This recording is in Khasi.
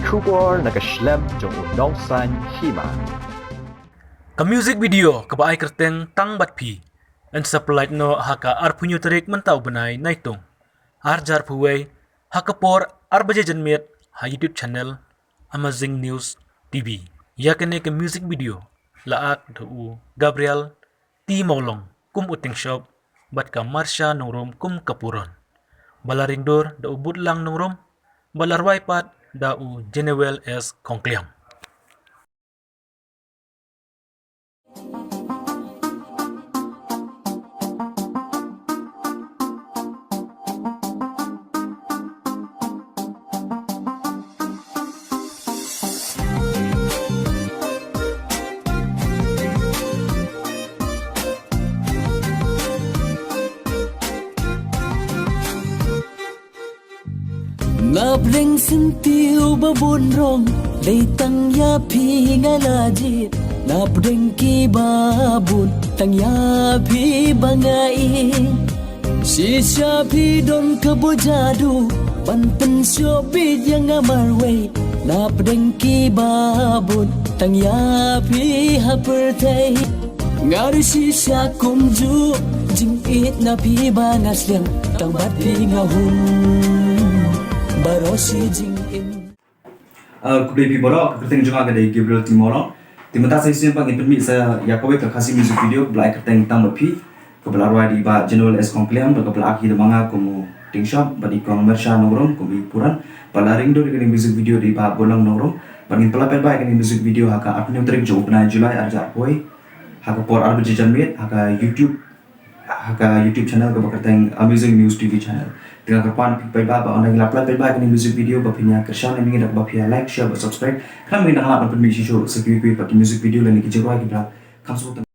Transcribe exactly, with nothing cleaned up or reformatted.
Khubor na ka shlem jong u nongsan hima. Ka music video kaba ai kyrteng Tang Bad Phi yn sa pynlait noh ha ka arphew tarik mynta u bnai Naitung, ar hajar arphew wei, ha ka por ar baje janmiet, ha YouTube channel Amazing News T V. Ïa kane ka music video la act da u Gabriel T Mawlong kum u Tingshop bad ka Marsha Nongrum kum ka Puron. Ba la ringdur da u Butlang Nongrum, ba la rwai pat da u Genuel S Khongkliam. Na pdeng syntiew ba bun rong, dei tang ïa phi nga la jied. Na pdeng kiba bun, tang ïa phi ba nga ïeit. Shisha phi don kaba jadu, ban pynshoh phi ïa nga marwei. Na pdeng kiba bun, tang ïa phi ha pyrthei. Nga ri shisha kumjuh, jingïeit na phi ba nga sliang, tang bad phi nga hun baroh shi jingim. Ah, khublei phi baroh, ka kyrteng jong nga ka dei Gabriel T Mawlong. Te mynta sa shisien pat ngin pynmih sa ïa kawei ka Khasi music video, ba la ai kyrteng Tang Bad Phi, kaba la rwai da i Bah Genuel S Khongkliam, bad kaba la act hi da ma nga kum u Tingshop, bad i Kong Marsha Nongrum kum i Puron, bad la ringdur ïa kane music video da i Bah Butlang Nongrum, bad ngin pynlait paidbah ïa kane music video ha ka arphew tarik jong u bnai July ar hajar arphew wei, ha ka por ar baje janmiet, ha ka YouTube, ha ka YouTube channel kaba kyrteng Amazing News T V channel. Te nga kyrpad ïa phi paidbah ba ynda ngi la pynlait paidbah ïa kane music video ba phin ïa kyrshan ïa ngi da kaba phi ïa like, share bad subscribe. Khnang ba ngin nang lah ban pynmih shuh shuh sa kiwei kiwei pat ki music video lane ki jingrwai kiba la kham sngewthuh.